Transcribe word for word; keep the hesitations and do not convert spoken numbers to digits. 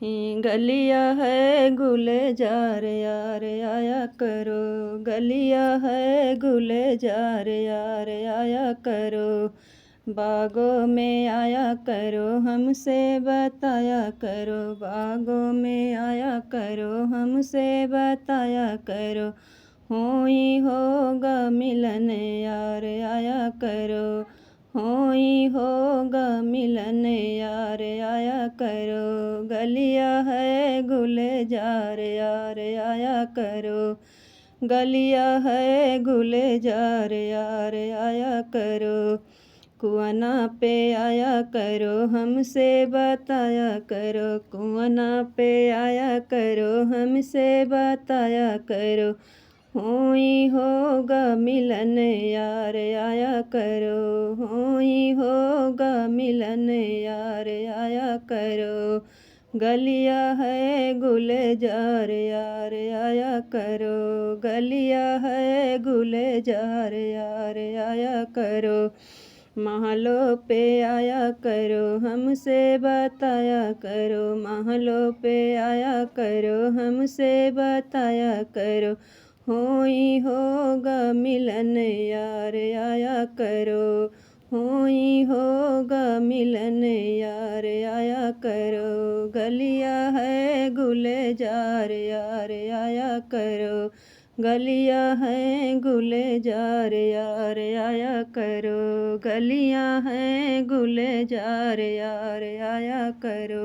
ही गलिया है गुलजार यार, आया करो। गलिया है गुलजार यार, आया करो। बागों में आया करो, हमसे बताया करो। बागों में आया करो, हमसे बताया करो। होई होगा मिलन यार, आया करो। होई होगा मिलन यार, आया करो। गलिया है गुलजार यार, आया करो। गलिया है गुलजार यार, आया करो। कुआना पे आया करो, हमसे बताया करो। कुआना पे आया करो, हमसे बताया करो। होई होगा मिलन यार, आया करो। होई होगा मिलन यार, आया करो। गलिया है गुलजार यार, आया करो। गलिया है गुलजार यार, आया करो। महलों पे आया करो, हमसे बताया करो। महलों पे आया करो, हमसे बताया करो। होई होगा मिलन यार, आया करो। होई होगा मिलन यार, आया करो। गलिया है गुलजार यार, आया करो। गलिया है गुलजार यार, आया करो। गलिया है गुलजार यार, आया करो।